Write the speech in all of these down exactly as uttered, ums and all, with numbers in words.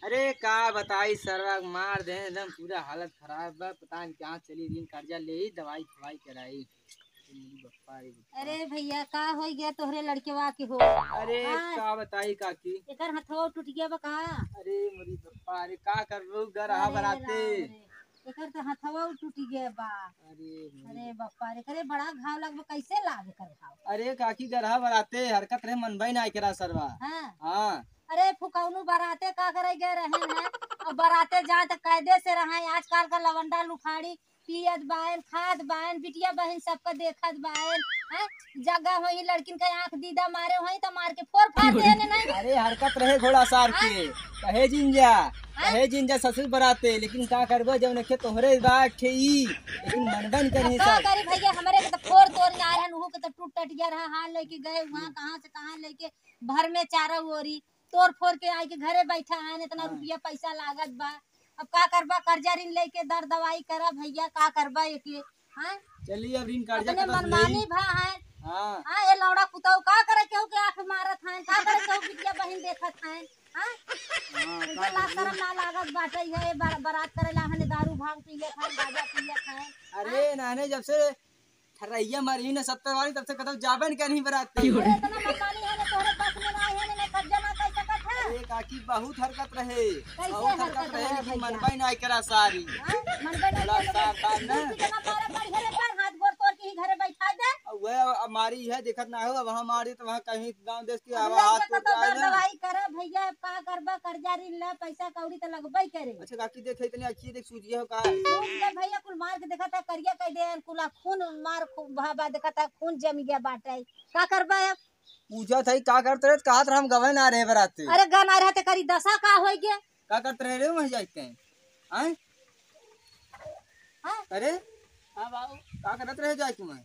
अरे का बताई सरवा, मार दे एकदम, पूरा हालत खराब बा। पता नहीं कहाँ चली, ऋण कर्जा लेई, दवाई फवाई कराई। अरे बप्पा रे बप्पा। अरे भैया, का होइ गया तोहरे लड़केवा के हो? अरे हाँ। का बताई काकी, एकर हथवा टूट गया बा का? अरे मोरी बप्पा रे, का करबू, गरहा अरे बराते। राम रे। एकर तो हथवा टूट गया बा। अरे मोरी। अरे बप्पा रे, करे बड़ा घाव लग बा, कैसे लाग कर घाव? अरे काकी, गरहा बराते हरकत रहे, मनबई ना एकरा सरवा। हाँ। हाँ। अरे फुकौनू बराते का करे गए रहे हैं? अब बराते जाए तो कायदे से रहे। आजकल का लवंडा लुफाड़ी पियत बाएन, खात बाएन, बिटिया बहिन सबका देखत बाएन। हैं? जगह होई लड़किन के आँख दीदा मारे होई तो मार के फोर फाड़ देने नहीं। अरे हरकत रहे घोड़ा सार के। हाँ? कहे जिन जा, हाँ? कहे जिन जा ससुर बराते, लेकिन का करबो जब नखे तोहरे बा ठेई, लेकिन मनबन अब करी का सब। करी भैया, हमरे के तो फोर तोड़ ना रहन, उहू के तो टूट टट गया रहा, हाल लेके गए वहाँ, कहाँ से कहाँ लेके भर में चारा ओरी तोड़ फोड़ के आए के घरे बैठा है, इतना हाँ। रुपया पैसा लागत बा। अब का करबा, कर्जा ऋण लेके दर दवाई करा भैया, का करबा एके, हाँ? चलिए अब ऋण कर्जा अपने खत्म मनमानी नहीं। भा है। हाँ। हाँ, ये लौड़ा पुतौ का करे, केहू के आँख मारत है, का करे, केहू बिटिया बहिन देखत है, हाँ? हाँ, इनके का लाज करिए? शरम ना लागत बाटे, ये बर-, बरात करे ला हने दारू भांग पियत है, गांजा पियत है, अरे हाँ? नाने, जब से ठर्रैया मरी न सत्तर वाली, तब से कतौ जाबे न करही बराते। अरे, इतना मनमानी है ना, तोहरे बस में ना है ना, ना कब्जा ना कर सकत है। अरे काकी, बहुत हरकत रहे, कैसे बहुत हरकत हरकत रहे, रहे लेकिन भैया? मनबई ना करा सारी। हाँ? मनबे ना बड़ा करे। सार, सार ना। तू कितना मारा बढ़िया रे, पर हाथ गोड़ तोड़ के ही घरे बैठा दे। अब वह अब मारी है, देखत ना हो, अब वहाँ मारी तो वहाँ कहीं गाँव देश के अब आवा, लग हाथ के तोड़ के कतौ आए दर ना। दवाई करे भैया, अब का करबा, कर्जा ऋण ले, पैसा कौड़ी तो लगबे करे। अच्छा काकी, देख इतने अच्छी देख सूझिया हो का? सूझ गए भैया, कुल मार के देखा था, करिया कह दे, कुला खून मार खूब बहा बा, देखा था, खून जम गया बाटे। का करबा अब? पूछा था, का करत रहे? कहत रहे, हम गवे ना रहे बराते। अरे, गवा ना रहे ते करी दशा का होई गे? का करत रहे रे, वहीं जाके? आए? हाँ? अरे? हाँ बाबू। का करत रहे जाके वहीं?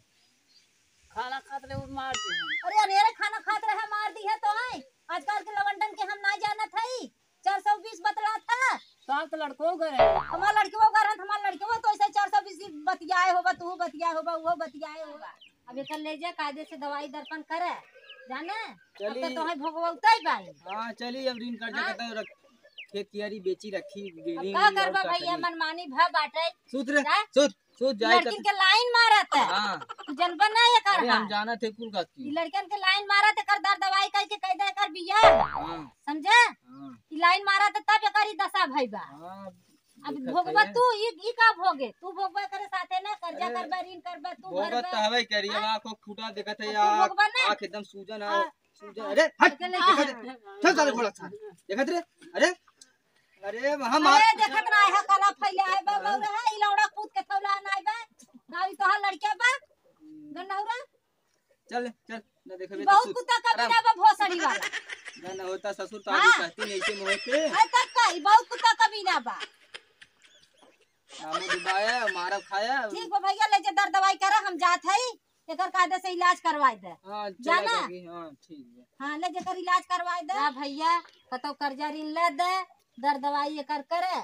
खाना खात रहे, वो मार दे। अरे, अरे, अरे, खाना खात रहे, मार दी है तो आए। आजकल के लवंडन के हम ना जानत हई। चार सौ बीस बतला था। सात लड़को घर है। हमार लड़कवा घर है, हमार लड़कवा तो ऐसे चार सौ बीस ही बतियाए होबा, तू बतियाए होबा, वो बतियाए होबा। अब एकर ले जा, कायदे से दवाई दर्पण करे, जाने? अब चली। तो तोहे भोगवतई बाई। हाँ, चली, अब ऋण कर्जा हाँ। खत्म रख, खेत कियारी बेची रखी, अब गेली का और करबा का भैया, करी? मनमानी भा बाटे। सुत रे, जा। सुत, सुत, जाए लड़किन कर। के लाइन मारत है। हाँ। तू जनबा ना ये कर अरे, हम हाल। जानत है कुल गलती। ई लड़किन के लाइन मारत है, कर दर दवाई कह के कह दे कर बिया। हाँ। समझे? हाँ। ई लाइन मारत है, तब एकर ई दशा भई बा। हाँ, अब देखत भोगबा है। तू, ई, ई का भोगे? तू भोगबा करे साथे ना, कर्जा अरे, करबा, ऋण करबा, तू भोगत भरबा। तो हवे करी, अब हाँ? आँख खूटा देखत है, अब तू आँख, भोगबा ना? आँख एकदम सूजन है, हाँ। सूजन। अरे, हट, अरे, देखत रे, चल साले घोड़ा साले, देखत रे, अरे, अरे, हम अरे, देखत ना है, कला फैले आए बा, हाँ। बौरा है, ई लौड़ा कूद के थौला ना आए बा, ना ई तोहार लड़का बा, गन्नौरा। चल, चल, ना देखबे ई बहुत तो कुत्ता आराम। कमीना बा, भोसड़ी वाला। ना, ना होता ससुर तो हाँ। अभी कहती नहीं से मोहते। अरे, तब का, ई बहुत कुत्ता कमीना बा। नामो डुबाया, मारा खाया। ठीक बा भैया, ले जा दर दवाई करा, हम जात हई, एकर कायदे से इलाज करवाई दे। हाँ, चला जाना? जाके, हाँ, ठीक बा। हाँ, ले जेकर इलाज करवाई दे। जा भैया, कतौ कर्जा ऋण ले दे, दर दवाई एकर करे,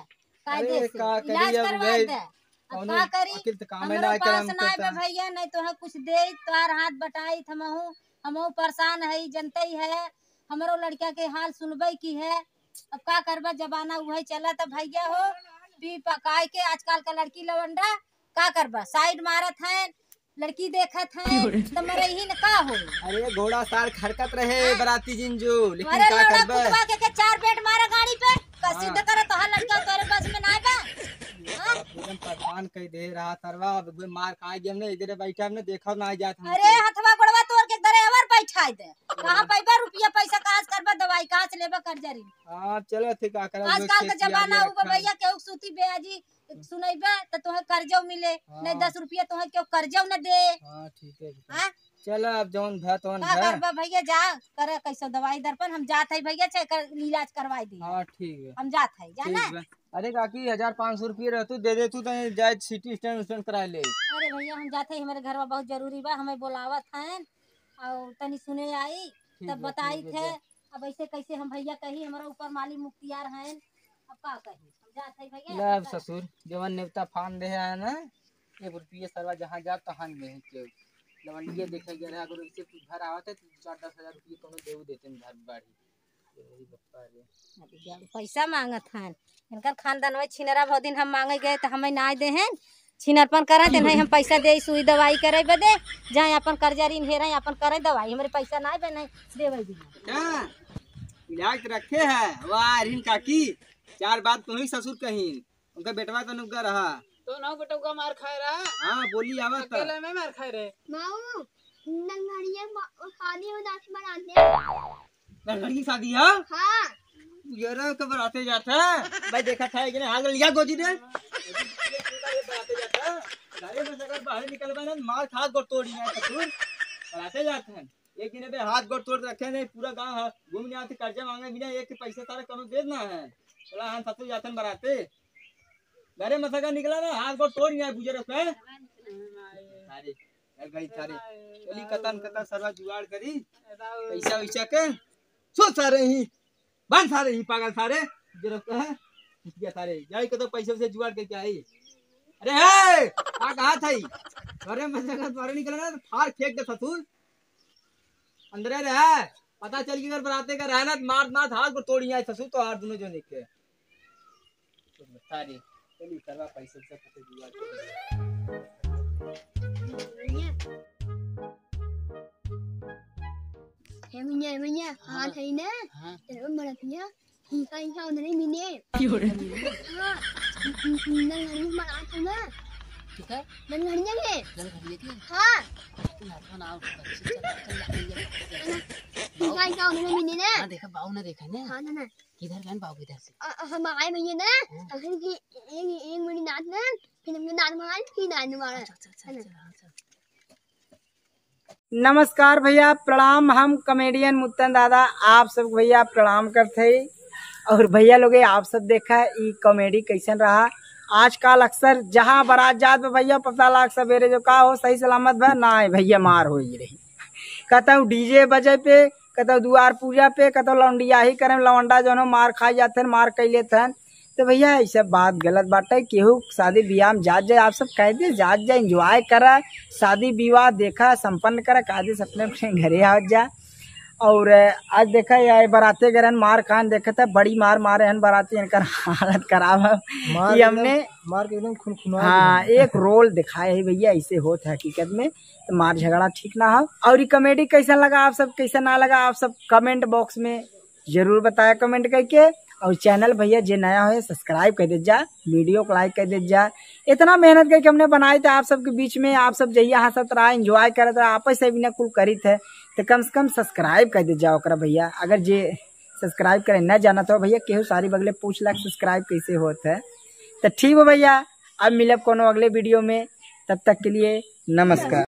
कायदे अरे, से का करी इलाज अब करवाई भाई? दे। अब कौनो का करी? अकिल त कामे हमरो ना पास करम ना करता। आवे भैया, नहीं तो हम कुछ दे, तोहार हाथ बटाई, हमहू, हमहू परेशान है, जनते ही है, हमरो लड़का के हाल सुनबे की है। अब का करबा, जमाना उहे चलत है भैया हो, पी पकाए के आजकल का लड़की लवंडा, का करबा, साइड मारत है, लड़की देखत है, क्यों रे? त मरे ही न का हो। अरे घोड़ा सार खरकत रहे हैं? बराती जिन जो, लेकिन अरे का लौड़ा करबे? कुतवा के, के चार बेट मारा गाड़ी पे, का हाँ। सीधे करे तोहार लड़का तोरे बस में ना बा। हाँ? एकदम परेशान कई दे रहा सरवा, अब मार खा गए हमने, इधर बैठा हमने देखा ना जात हमसे। अरे हथवा गोड़वा तोड़ के ड्राइवर बैठा दे। कहाँ हाँ। पैबा रुपया पैसा, कहाँ से करबा दवाई, कहाँ से लेबा कर्जा ऋण? हाँ, चलो ठीक है, करा आजकल के जमाना हो भैया, केहू सूती ब्याजी सुनैबे त तोहे कर्जो मिले, हाँ। नहीं दस रुपया तोहे केहू कर्जो न दे। हाँ, ठीक है, ठीक है। हाँ? चलो, अब जौन भा तौन का भा। करबा भैया, जा, करे कैसो दवाई दर्पण, हम जात है भैया, छे कर इलाज करवाई दी। हाँ, ठीक है। हम जात है, जाना? ठीक बा। अरे काकी, हजार पाँच सौ रुपया रहतू, दे दे तू, तनी जाए सीटी स्कैन उस्कैन करा ले। अरे भैया, हम जात है, हमारे घर में बहुत जरूरी बा, हमें बोलावत हैं, और तनी सुने आई, ठीक तब बा, बताई ठीक बा, थे। जा। अब ऐसे कैसे हम भैया कही, हमारा ऊपर माली मुख्तियार हैं, अब का कही, हम जात है भैया, ले अब अब का ससुर, जवन नेवता फान दे है ना, एक रुपये सरवा जहाँ जा तहाँ नहीं के। लवंडिया देखे गया रहे, अगर उनसे कुछ घर आवत है तो चार दस हजार रुपये कोनो देऊ देते हैं घर बाड़ी। पैसा मांगत हन, इनकर खानदान वही छिनरा। बहुत दिन हम मांगे गए तो हमें ना दे हैं, छिनरपन करे तो नहीं हम पैसा दे सुई दवाई करे बदे, जाए अपन कर्जा ऋण हेरे अपन करे दवाई, हमारे पैसा ना बे नहीं देवे दी। अच्छा, इलाज तो रखे है। वाह रिन काकी, चार बात तो ही ससुर कहीं, उनका बेटवा तो नुग्गा रहा। तो ना बेटवा मार खाए रहा। हाँ, बोली आवत था। अकेले में मार खाए रहे। माऊ, नंगड़िया मा-, शादी हो जाती बनाते। नंगड़ी की शादी है? हाँ। ये रहा तो बराते जाता। भाई देखा था कि नहीं, हाथ लिया गोजी ने। बराते जाता। गाड़ी में से अगर बाहर निकल बना, मार खा गोड़ तोड़ी है ससुर। बराते जाता है। एक दिन बे हाथ गोड़ तोड़ के रखे नहीं, पूरा गांव है, घूम नहीं आते, कर्जा मांगे बिना एक पैसा तारा कनो दे ना है। चला हम ससुर जातन बराते। घरे में सगा निकला ना, हाथ गोड़ तोड़ नहीं आए बुजुर्ग पे। अरे, ए भाई थारे, चली कतन कतन सरवा जुगाड़ करी, पैसा वैसा के, सो सारे ही, बन सारे ही पागल सारे, जो रखता है, ये सारे, जाई कतो पैसे से जुगाड़ करके आई। अरे हे, का कहा था ही? घरे में से अगर बाहर निकला ना, तो फाड़ फेंक दे ससुर। अंदरे रहे, पता चल गई अगर बराते का रहना, तो मार, मार, हाथ को तोड़ी आए ससुर, तो हार दोनों जो देख के। सारी, चली, करवा पैसे से कते जुगाड़ कर। हे मिया, हे मिया, हाँ। हाथ है ना? हाँ। तेरे को मरत मिया, इनका, इनका उधर ही मिले। क्यों रे? हाँ, नल घर में मना था ना। किधर? नल घर में के? नल घर में के? हाँ। तू हाथ में ना आओ, चल, चल, चल, चल, चल। इनका, इनका उधर ही मिले ना। हाँ, देखा, बाऊ ने देखा ना। हाँ, ना, ना। किधर गए बाबू इधर से? अ, हम आए भैया ना, हाँ। तखन की एक, एक मिनट नाच ना, फिर हमने नाच मारा, फिर नाच मारा। अच्छा, अच्छा, अच्छा, है ना? अच्छा, हाँ, चल। नमस्कार भैया, प्रणाम। हम कॉमेडियन मुत्तन दादा आप सब भैया प्रणाम करते हैं। और भैया लोग आप सब देखा ई कॉमेडी कैसन रहा। आजकल अक्सर जहाँ बारात जात बा भैया, पता लाग सवेरे जो का हो सही सलामत बा, ना है भैया, मार हो ही रही। कतौ डीजे बजे पे, कतौ दुआर पूजा पे, कतौ लौंडियाही करे में लौंडा जौन हो मार खाई जात हन, मार कई लेत हन। तो भैया, ई सब बात गलत बाटे। केहू शादी बियाह में जात जाए, आप सब कायदे जात जाए, एंजॉय करा, शादी विवाह देखा, संपन्न करा, कायदे से अपने अपने घरे आवत जा। और आज देखा, या बराते गरन मार खान देखा था, बड़ी मार मारे हन बराती, इनकर हालत खराब है। मार ये एकदम, हमने मार के एकदम खुनखुना हाँ, दिया। एक रोल दिखाए है भैया, ऐसे होत है हकीकत में। तो मार झगड़ा ठीक ना हो। और ये कॉमेडी कैसन लगा आप सब, कैसन ना लगा आप सब कमेंट बॉक्स में जरूर बताया कमेंट करके। और चैनल भैया जे नया हो सब्सक्राइब कर दे जा, वीडियो को लाइक कर दे जा। इतना मेहनत करके हमने बनाए थे आप सबके बीच में, आप सब जहिया हंसत रहा, एंजॉय करत रहा, आपस से भी ना कुल करी थे, तो कम से कम सब्सक्राइब कर दे जा ओकरा भैया। अगर जे सब्सक्राइब करे न जानत हो भैया, केहू सारी बगले पूछ ला सब्सक्राइब कैसे होत है। तो ठीक हो भैया, अब मिलब कोनो अगले वीडियो में, तब तक के लिए नमस्कार।